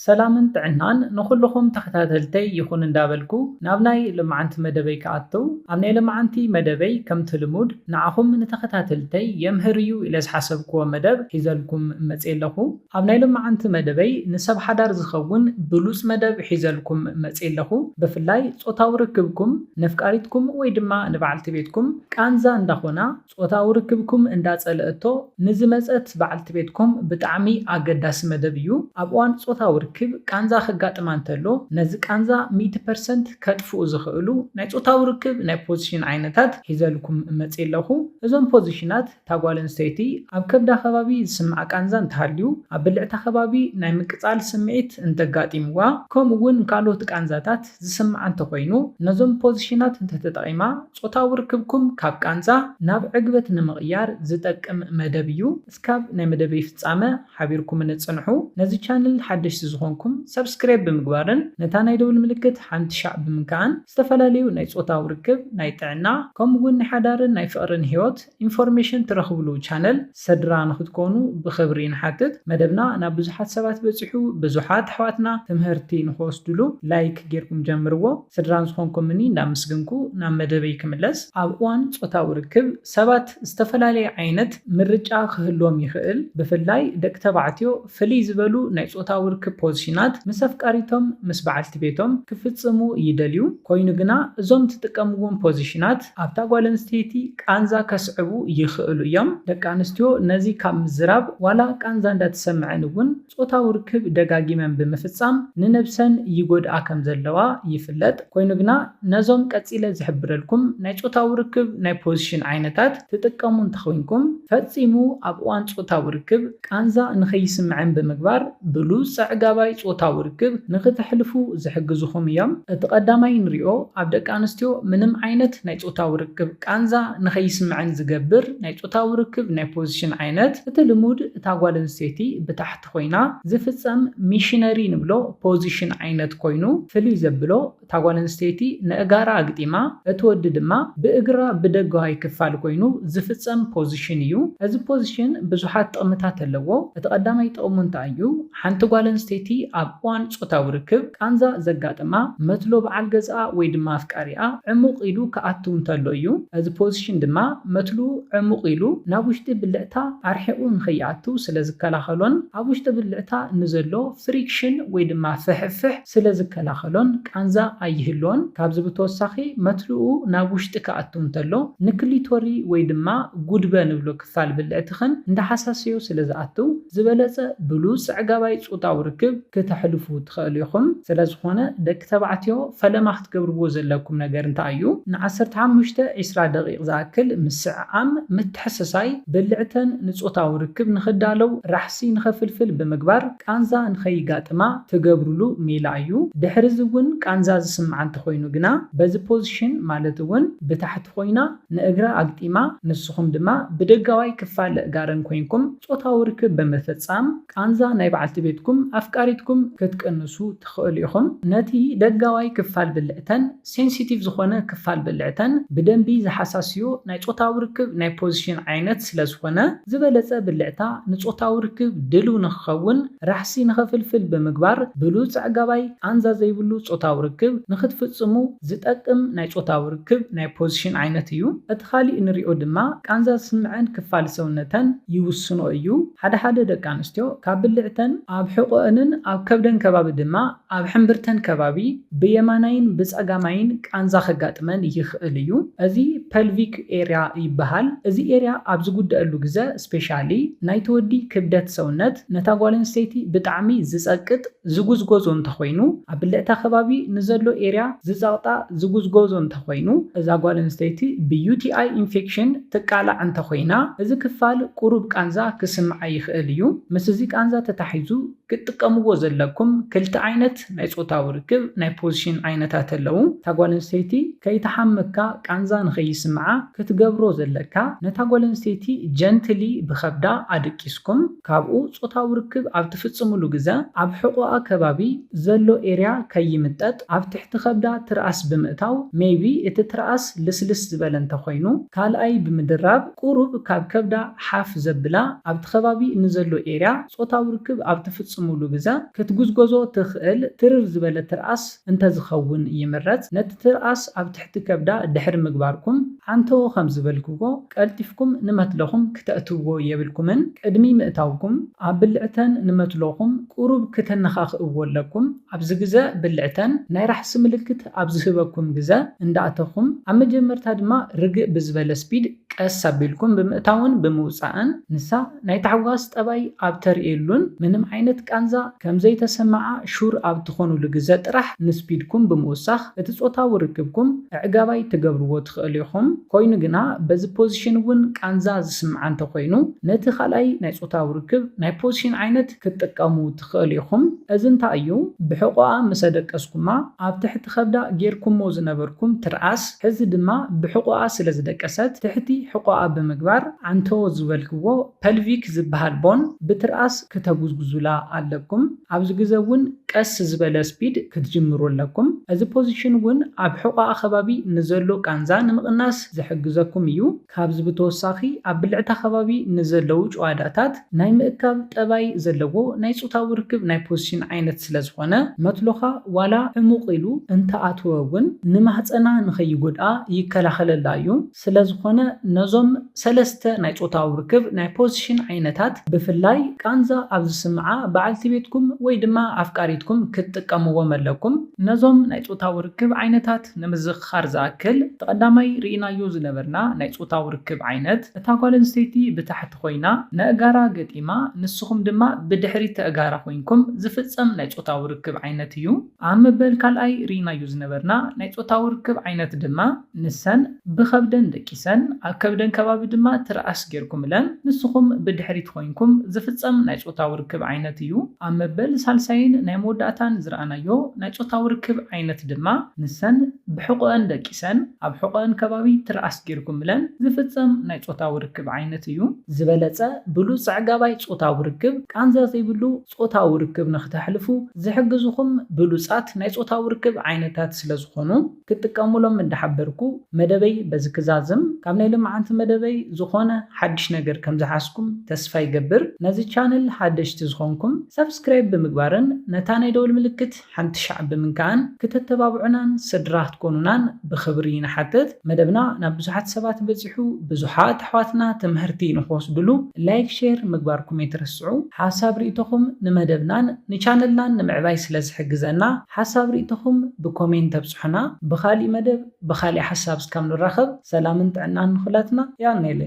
ሰላምን ጥዕናን ንኹልኹም ተኸታተልተይ ይኹን እንዳበልኩ ናብ ናይ ልምዓንቲ መደበይ ክኣትው፣ ኣብ ናይ ልምዓንቲ መደበይ ከምቲ ልሙድ ንዓኹም ንተኸታተልተይ የምህር እዩ ኢለ ዝሓሰብክዎ መደብ ሒዘልኩም መፅየ ኣለኹ። ኣብ ናይ ልምዓንቲ መደበይ ንሰብ ሓዳር ዝኸውን ብሉፅ መደብ ሒዘልኩም መፅየ ኣለኹ። ብፍላይ ፆታዊ ርክብኩም ነፍቃሪትኩም ወይ ድማ ንበዓልቲ ቤትኩም ቃንዛ እንዳኾና ጾታዊ ርክብኩም እንዳጸለእቶ ንዝመጸት በዓልቲ ቤትኩም ብጣዕሚ ኣገዳሲ መደብ እዩ። ኣብ እዋን ጾታዊ ርክብ ቃንዛ ከጋጥማ እንተሎ ነዚ ቃንዛ ሚእቲ ፐርሰንት ከጥፍኡ ዝኽእሉ ናይ ጾታዊ ርክብ ናይ ፖዚሽን ዓይነታት ሒዘልኩም መጽየ ኣለኹ። እዞም ፖዚሽናት እታ ጓል ኣንስተይቲ ኣብ ከብዳ ከባቢ ዝስምዓ ቃንዛ እንተሃልዩ፣ ኣብ ብልዕታ ከባቢ ናይ ምቅጻል ስምዒት እንተጋጢምዋ፣ ከምኡ እውን ካልኦት ቃንዛታት ዝስምዓ እንተኾይኑ፣ ነዞም ፖዚሽናት እንተተጠቒማ ጾታዊ ርክብኩም ካብ ቃንዛ ናብ ዕግበት ንምቕያር ዝጠቅም መደብ እዩ። እስካብ ናይ መደበይ ፍጻመ ሓቢርኩምኒ ጽንሑ። ነዚ ቻነል ሓደሽቲ ዝኾንኩም ሰብስክራይብ ብምግባርን ነታ ናይ ደውል ምልክት ሓንቲ ሻዕ ብምንካእን ዝተፈላለዩ ናይ ጾታዊ ርክብ፣ ናይ ጥዕና ከምኡ እውን ናይ ሓዳርን ናይ ፍቕርን ህይወት ኢንፎርሜሽን ትረኽብሉ ቻነል ስድራ ንኽትኮኑ ብኽብሪ ንሓትት። መደብና ናብ ብዙሓት ሰባት በጺሑ ብዙሓት ኣሕዋትና ትምህርቲ ንኽወስድሉ ላይክ ጌርኩም ጀምርዎ። ስድራን ዝኾንኩምኒ እንዳመስገንኩ ናብ መደበይ ክምለስ። ኣብ እዋን ጾታዊ ርክብ ሰባት ዝተፈላለየ ዓይነት ምርጫ ክህልዎም ይኽእል። ብፍላይ ደቂ ተባዕትዮ ፍልይ ዝበሉ ናይ ጾታዊ ርክብ ፖዚሽናት ምስ ኣፍቃሪቶም ምስ በዓልቲ ቤቶም ክፍጽሙ ይደልዩ። ኮይኑ ግና እዞም ትጥቀምዎም ፖዚሽናት ኣብታ ጓል ኣንስተይቲ ቃንዛ ከስዕቡ ይኽእሉ እዮም። ደቂ ኣንስትዮ ነዚ ካብ ምዝራብ ዋላ ቃንዛ እንዳተሰምዐን እውን ጾታዊ ርክብ ደጋጊመን ብምፍጻም ንነብሰን ይጎድኣ ከም ዘለዋ ይፍለጥ። ኮይኑ ግና ነዞም ቀጺለ ዝሕብረልኩም ናይ ጾታዊ ርክብ ናይ ፖዚሽን ዓይነታት ትጥቀሙ እንተኾይንኩም ፈጺሙ ኣብ እዋን ጾታዊ ርክብ ቃንዛ ንኸይስምዐን ብምግባር ብሉጽ ኣዕጋባይ ጾታዊ ርክብ ንኽተሕልፉ ዝሕግዙኹም እዮም። እቲ ቀዳማይ ንሪኦ ኣብ ደቂ ኣንስትዮ ምንም ዓይነት ናይ ጾታዊ ርክብ ቃንዛ ንኸይስምዐን ዝገብር ናይ ጾታዊ ርክብ ናይ ፖዚሽን ዓይነት እቲ ልሙድ እታ ጓል ኣንስተይቲ ብታሕቲ ኮይና ዝፍጸም ሚሽነሪ ንብሎ ፖዚሽን ዓይነት ኮይኑ ፍልይ ዘብሎ እታ ጓል ኣንስተይቲ ንእጋራ ኣግጢማ እቲ ወዲ ድማ ብእግራ ብደጋዋይ ክፋል ኮይኑ ዝፍጸም ፖዚሽን እዩ። እዚ ፖዚሽን ብዙሓት ጥቕምታት ኣለዎ። እቲ ቀዳማይ ጥቕሙ እንታይ እዩ? ሓንቲ ጓል ኣንስተይቲ ኣብ እዋን ጾታዊ ርክብ ቃንዛ ዘጋጥማ መትሎ በዓል ገዝኣ ወይ ድማ ኣፍቃሪኣ ዕሙቕ ኢሉ ክኣቱ እንተሎ እዩ። እዚ ፖዚሽን ድማ መትልኡ ዕሙቕ ኢሉ ናብ ውሽጢ ብልዕታ ኣርሒቑ ንኸይኣቱ ስለ ዝከላኸሎን ኣብ ውሽጢ ብልዕታ ንዘሎ ፍሪክሽን ወይ ድማ ፍሕፍሕ ስለ ዝከላኸሎን ቃንዛ ኣይህልዎን። ካብዚ ብተወሳኺ መትልኡ ናብ ውሽጢ ክኣቱ እንተሎ ንክሊቶሪ ወይ ድማ ጉድበ ንብሎ ክፋል ብልዕትኽን እንዳሓሳሰዮ ስለ ዝኣቱ ዝበለጸ ብሉጽ ኣዕጋባይ ጾታዊ ርክብ ክተሕልፉ ትኽእሉ ኢኹም። ስለ ዝኾነ ደቂ ተባዕትዮ ፈለማ ክትገብርዎ ዘለኩም ነገር እንታይ እዩ? ንዓሰርተ ሓሙሽተ ዒስራ ደቂቕ ዝኣክል ምስዕዓም፣ ምትሕስሳይ፣ ብልዕተን ንጾታዊ ርክብ ንኽዳለው ራሕሲ ንኸፍልፍል ብምግባር ቃንዛ ንኸይጋጥማ ትገብሩሉ ሜላ እዩ። ድሕሪ እዚ እውን ቃንዛ ዝስምዓ እንተኾይኑ ግና በዚ ፖዚሽን ማለት እውን ብታሕቲ ኮይና ንእግራ ኣግጢማ ንስኹም ድማ ብደጋዋይ ክፋል እጋረን ኮይንኩም ጾታዊ ርክብ ብምፍጻም ቃንዛ ናይ በዓልቲ ቤትኩም ኣፍቃሪትኩም ክትቅንሱ ትኽእሉ ኢኹም። ነቲ ደጋዋይ ክፋል ብልዕተን ሴንሲቲቭ ዝኾነ ክፋል ብልዕተን ብደንቢ ዝሓሳስዮ ናይ ጾታዊ ርክብ ናይ ፖዚሽን ዓይነት ስለ ዝኾነ ዝበለጸ ብልዕታ ንጾታዊ ርክብ ድልው ንኽኸውን ራሕሲ ንኸፍልፍል ብምግባር ብሉጽ ኣዕጋባይ ቃንዛ ዘይብሉ ጾታዊ ርክብ ንኽትፍጽሙ ዝጠቅም ናይ ጾታዊ ርክብ ናይ ፖዚሽን ዓይነት እዩ። እቲ ካሊእ ንሪኦ ድማ ቃንዛ ዝስምዐን ክፋል ሰውነተን ይውስኖ እዩ። ሓደ ሓደ ደቂ ኣንስትዮ ካብ ብልዕተን ኣብ ሕቖአንን ኣብ ከብደን ከባቢ ድማ ኣብ ሕምብርተን ከባቢ ብየማናይን ብጸጋማይን ቃንዛ ከጋጥመን ይኽእል እዩ። እዚ ፐልቪክ ኤርያ ይበሃል። እዚ ኤርያ ኣብ ዝጉደአሉ ግዘ ስፔሻሊ ናይቲ ወዲ ክብደት ሰውነት ነታ ጓል ኣንስተይቲ ብጣዕሚ ዝጸቅጥ ዝጉዝጎዞ እንተኾይኑ ኣብ ብልዕታ ከባቢ ንዘሎ ኤርያ ዝጸቕጣ ዝጉዝጎዞ እንተኾይኑ እዛ ጓል ኣንስተይቲ ብ ዩ ቲ ኣይ ኢንፌክሽን ትቃላዕ እንተኾይና እዚ ክፋል ቁሩብ ቃንዛ ክስምዓ ይኽእል እዩ። ምስ እዚ ቃንዛ ተታሒዙ ክትጥቀምዎ ዘለኩም ክልተ ዓይነት ናይ ጾታዊ ርክብ ናይ ፖዚሽን ዓይነታት ኣለዉ። እታ ጓል ኣንስተይቲ ከይትሓመካ ቃንዛ ንኸይስምዓ ክትገብሮ ዘለካ ነታ ጓል ኣንስተይቲ ጀንትሊ ብኸብዳ ኣድቂስኩም ካብኡ ጾታዊ ርክብ ኣብ ትፍጽምሉ ግዘ ኣብ ሕቖኣ ከባቢ ዘሎ ኤርያ ከይምጠጥ ኣብ ትሕቲ ከብዳ ትርኣስ ብምእታው ሜይቢ እቲ ትርኣስ ልስልስ ዝበለ እንተኾይኑ ካልኣይ ብምድራብ ቁሩብ ካብ ከብዳ ሓፍ ዘብላ ኣብቲ ከባቢ ንዘሎ ኤርያ ጾታዊ ርክብ ኣብ ትፍጽምሉ ግዘ ክትጉዝጎዞ ትኽእል ትርር ዝበለ ትርኣስ እንተዝኸውን ይምረጽ። ነቲ ትርኣስ ኣብ ትሕቲ ከብዳ ድሕሪ ምግባርኩም፣ ዓንተዎ ከም ዝበልክዎ ቀልጢፍኩም ንመትሎኹም ክተእትውዎ የብልኩምን። ቅድሚ ምእታውኩም ኣብ ብልዕተን ንመትሎኹም ቁሩብ ክተነኻኽእዎ ኣለኩም። ኣብዚ ግዘ ብልዕተን ናይ ራሕሲ ምልክት ኣብ ዝህበኩም ግዘ እንዳእተኹም፣ ኣብ መጀመርታ ድማ ርግእ ብዝበለ ስፒድ ቀስ ኣቢልኩም ብምእታውን ብምውጻእን፣ ንሳ ናይ ታሕጓስ ጠባይ ኣብ ተርእየሉን ምንም ዓይነት ቃንዛ ከም ዘይተሰምዓ ሹር ኣብ ትኾኑሉ ግዘ ጥራሕ ንስፒድኩም ብምውሳኽ እቲ ጾታዊ ርክብኩም ኣዕጋባይ ትገብርዎ ትኽእሉ ኢኹም። ኮይኑ ግና በዚ ፖዚሽን እውን ቃንዛ ዝስምዓ እንተኾይኑ፣ ነቲ ካልኣይ ናይ ጾታዊ ርክብ ናይ ፖዚሽን ዓይነት ክትጥቀሙ ትኽእሉ ኢኹም። እዚ እንታይ እዩ? ብሕቖኣ ምስ ኣደቀስኩማ ኣብ ትሕቲ ከብዳ ጌርኩሞ ዝነበርኩም ትርኣስ፣ ሕዚ ድማ ብሕቖኣ ስለ ዝደቀሰት ትሕቲ ሕቖኣ ብምግባር ዓንተዎ ዝበልክዎ ፐልቪክ ዝበሃል ቦን ብትርኣስ ክተጉዝጉዙላ ኣለኩም። ኣብዚ ግዘ እውን ቀስ ዝበለ ስፒድ ክትጅምሩ ኣለኩም። እዚ ፖዚሽን እውን ኣብ ሕቖኣ ከባቢ ንዘሎ ቃንዛ ንምቕናስ ዝሕግዘኩም እዩ። ካብዚ ብተወሳኺ ኣብ ብልዕታ ከባቢ ንዘለዉ ጭዋዳታት ናይ ምእካብ ጠባይ ዘለዎ ናይ ጾታዊ ርክብ ናይ ፖዚሽን ዓይነት ስለ ዝኾነ፣ መትሎኻ ዋላ ዕሙቕ ኢሉ እንተኣትወ እውን ንማህጸና ንኸይጎድኣ ይከላኸለላ እዩ። ስለ ዝኾነ ነዞም ሰለስተ ናይ ጾታዊ ርክብ ናይ ፖዚሽን ዓይነታት፣ ብፍላይ ቃንዛ ኣብ ዝስምዓ በዓልቲ ቤትኩም ወይ ድማ ኣፍቃሪትኩም ክትጥቀምዎም ኣለኩም። ነዞም ናይ ጾታዊ ርክብ ዓይነታት ንምዝኽኻር ዝኣክል፣ እቲ ቀዳማይ ርኢናዮ ዝነበርና ናይ ጾታዊ ርክብ ዓይነት፣ እታ ጓል ኣንስተይቲ ብታሕቲ ኮይና ነእጋራ ገጢማ፣ ንስኹም ድማ ብድሕሪት ተእጋራ ኮይንኩም ዝፍጸም ናይ ጾታዊ ርክብ ዓይነት እዩ። ኣብ መበል ካልኣይ ርኢናዮ ዝነበርና ናይ ጾታዊ ርክብ ዓይነት ድማ፣ ንሰን ብኸብደን ደቂሰን፣ ኣብ ከብደን ከባቢ ድማ ትርኣስ ጌርኩምለን፣ ንስኹም ብድሕሪት ኮይንኩም ዝፍጸም ናይ ጾታዊ ርክብ ዓይነት እዩ። ኣብ መበል ሳልሳይን ናይ መወዳእታን ዝረኣናዮ ናይ ጾታዊ ርክብ ዓይነት ድማ፣ ንሰን ብሕቖአን ደቂሰን፣ ኣብ ሕቖአን ከባቢ ትርኣስ ጌርኩምለን ዝፍጸም ናይ ጾታዊ ርክብ ዓይነት እዩ። ዝበለጸ ብሉጽ ኣዕጋባይ ጾታዊ ርክብ፣ ቃንዛ ዘይብሉ ጾታዊ ርክብ ንኽተሕልፉ ዝሕግዙኹም ብሉጻት ናይ ጾታዊ ርክብ ዓይነታት ስለ ዝኾኑ፣ ክትጥቀሙሎም እንዳሓበርኩ፣ መደበይ በዚ ክዛዝም። ካብ ናይ ሎማዓንቲ መደበይ ዝኾነ ሓድሽ ነገር ከም ዝሓዝኩም ተስፋ ይገብር። ነዚ ቻነል ሓደሽቲ ዝኾንኩም፣ ሳብስክራይብ ብምግባርን ነታ ናይ ደወል ምልክት ሓንቲ ሻዕ ብምንካእን ክተተባብዑናን ስድራ ክትኮኑናን ብኽብሪ ንሓትት። መደብና ናብ ብዙሓት ሰባት በጺሑ፣ ብዙሓት ኣሕዋትና ትምህርቲ ንኽወስድሉ ላይክ፣ ሼር ምግባርኩም ኣይትረስዑ። ሓሳብ ርእይቶኹም ንመደብናን ንቻነልናን ንምዕባይ ስለ ዝሕግዘና፣ ሓሳብ ርእይቶኹም ብኮሜንት ተብጽሑና። ብኻሊእ መደብ ብኻሊእ ሓሳብ እስካብ ንራኸብ፣ ሰላምን ጥዕናን ንኹላትና። ያኔሌ።